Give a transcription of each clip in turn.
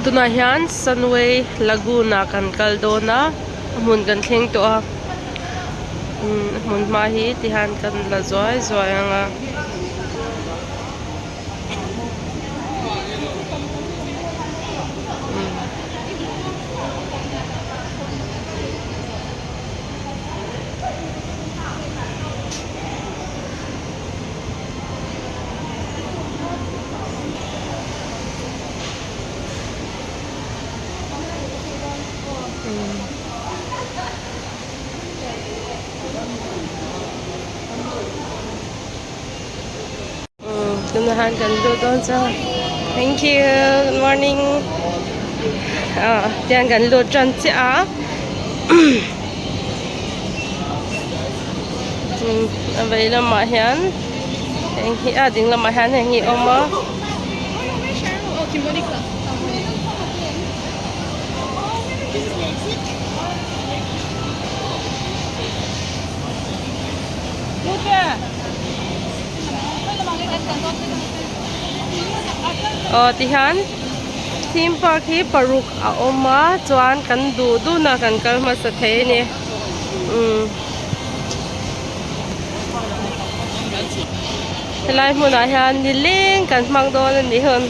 Tunah hian Sunway Lagoon ah kan kal dawn a a hmun kan thleng tawh a umm a hmun hma hi tihian kan la zuai zuai ang a. Tunah hian kan lut dawn chuan thank you good morning ah tihian kan lut tan chiah a a vei lamah hian heng hi a ding lamah hian heng hi a awm a. Aw tihian theme park hi paruk a awm a chuan kan duh dun a kan kal hmasa thei a ni umm helai hmunah hian nileng kan hmang dawn a ni hun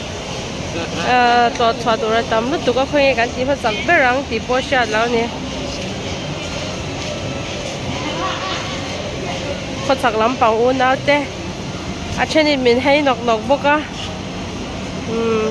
ahh tlawh chhuah tur a tam lutuk a khawnge kan tih hmasak ber ang tih pawh hriat loh a ni. Khawchhak lampang unau te a thenin min hei nawk nawk bawk a umm.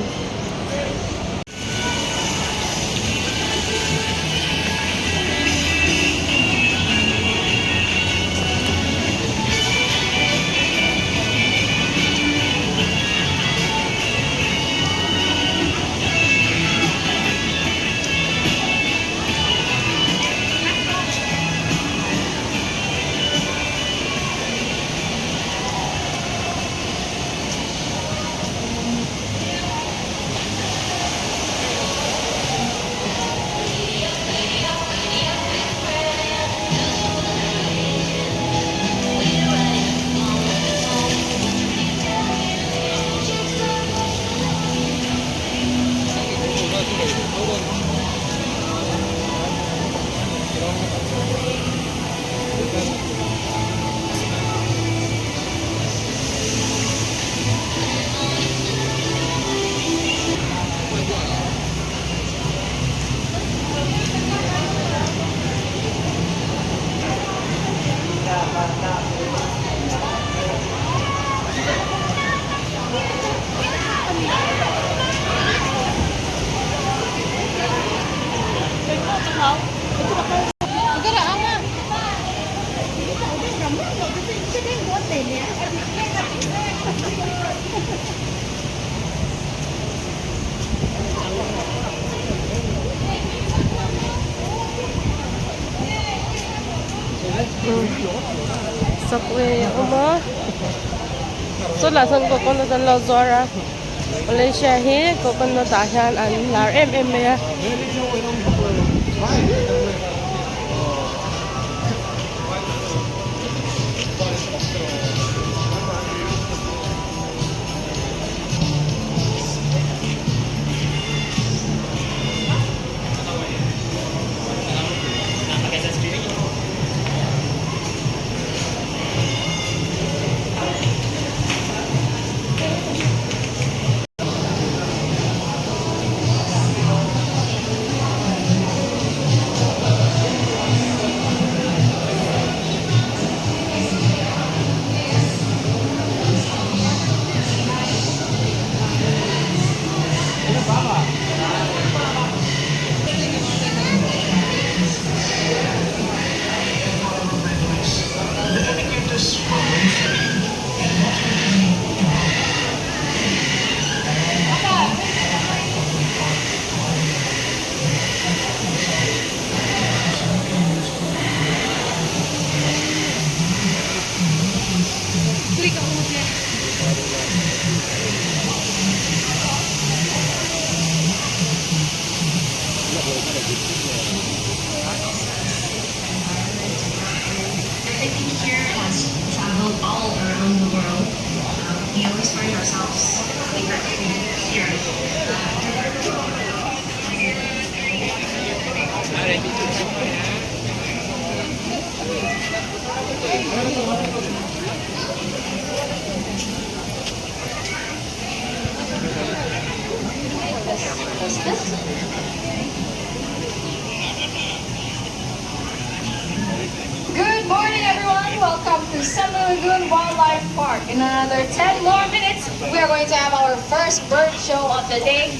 Subway a awm a chawlh ah sawn coconut an lo zuar a Malaysia hi coconut ah hian an lar em em mai a. Good morning everyone, welcome to Summer Lagoon Wildlife Park. In another 10 more minutes, we are going to have our first bird show of the day.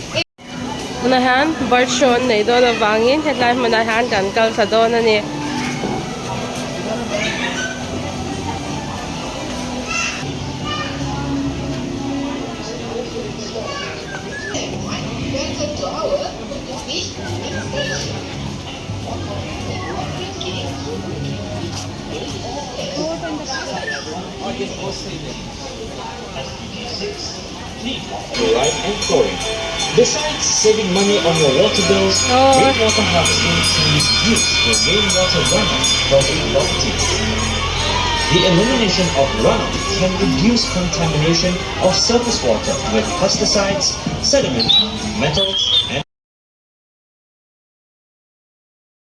Tunah hian bird show an neih dawn avangin hetlai hmunah hian kan kal thla dawn a ni. Fluoride and chlorine. Besides saving money on your water bills, Oh. rainwater harvesting can reduce the rainwater runoff from a property. The elimination of runoff can reduce contamination of surface water with pesticides, sediment, metals, and